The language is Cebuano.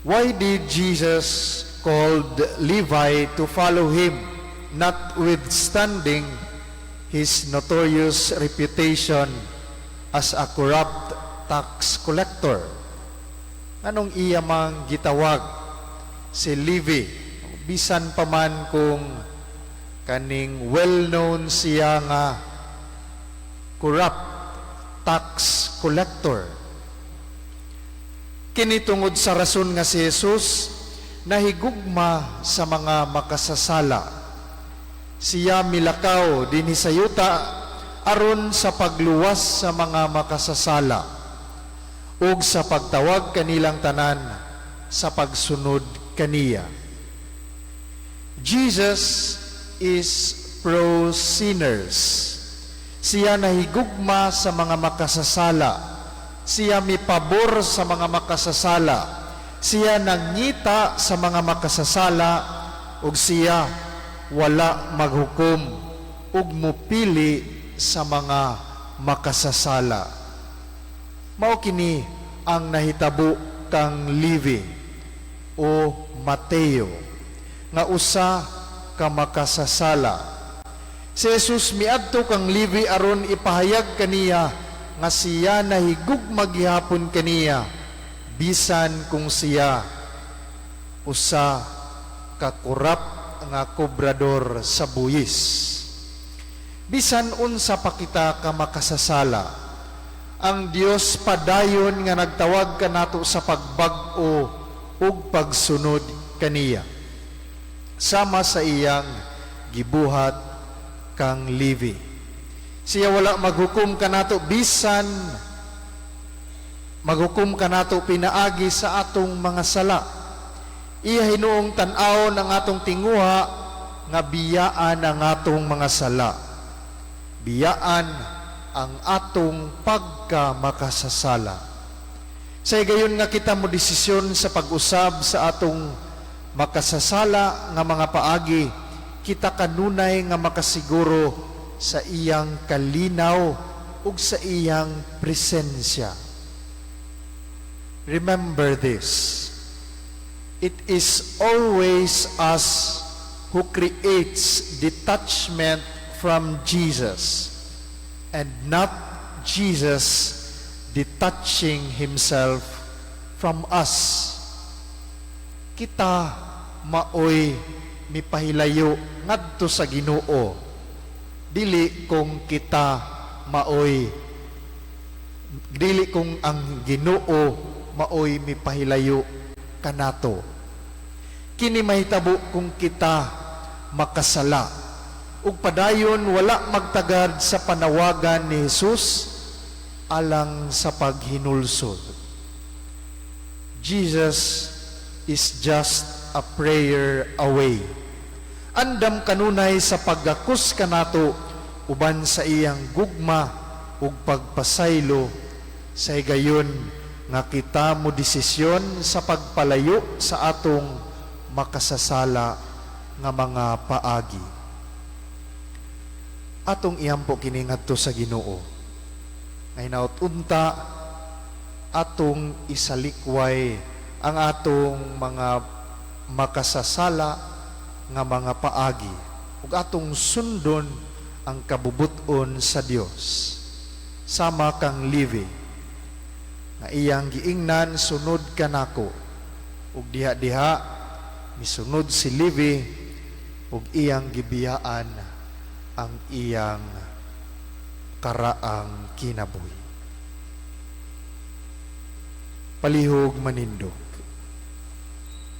Why did Jesus called Levi to follow him, notwithstanding his notorious reputation as a corrupt tax collector? Nganong iya mang gitawag si Levi, bisan pa man kung kaning well-known siya nga corrupt tax collector? Kini tungod sa rason nga si Jesus nahigugma sa mga makasasala. Siya milakaw dinhi sa yuta aron sa pagluwas sa mga makasasala ug sa pagtawag kanilang tanan sa pagsunod kaniya. Jesus is pro sinners. Siya nahigugma sa mga makasasala. Siya mipabor sa mga makasasala. Siya nangita sa mga makasasala ug siya wala maghukom ug mupili sa mga makasasala. Mao kini ang nahitabo kang Levi o Mateo nga usa ka makasasala. Si Jesus miadto kang Levi aron ipahayag kaniya nga siya nahigugma gihapon kaniya bisan kung siya usa ka corrupt nga kobrador sa buwis. Bisan unsa pa kita ka makasasala, ang Dios padayon nga nagtawag kanato sa pagbag-o ug pagsunod kaniya, sama sa iyang gibuhat kang Levi. Siya wala maghukom kanato bisan maghukom kanato pinaagi sa atong mga sala. Iya hinuong tan-awon ang atong tinguha nga biyaan ang atong mga sala. Biyaan ang atong pagka makasasala. Sa higayon nga kita mo desisyon sa pag-usab sa atong makasasala nga mga paagi, kita kanunay nga makasiguro sa iyang kalinaw ug sa iyang presensya. Remember this. It is always us who creates detachment from Jesus and not Jesus detaching himself from us. Kita maoy mipahilayo ngadto sa Ginoo, dili kung kita maoy dili kung ang Ginoo maoy mipahilayo kanato. Kini mahitabo kung kita makasala ug padayon wala magtagad sa panawagan ni Jesus alang sa paghinulsol. Jesus is just a prayer away. Andam kanunay sa paggakos kanato uban sa iyang gugma ug pagpasaylo, sa higayon nga kita mo desisyon sa pagpalayo sa atong makasasala nga mga paagi. Atong iampo kini ngadto sa Ginoo. Nga hinaut unta atong isalikway ang atong mga makasasala nga mga paagi ug atong sundon ang kabubut-on sa Dios, sama kang Levi nga iyang giingnan, "Sunod kanako," ug diha-diha misunod si Levi ug iyang gibiyaan ang iyang karaang kinabuhi. Palihog manindog.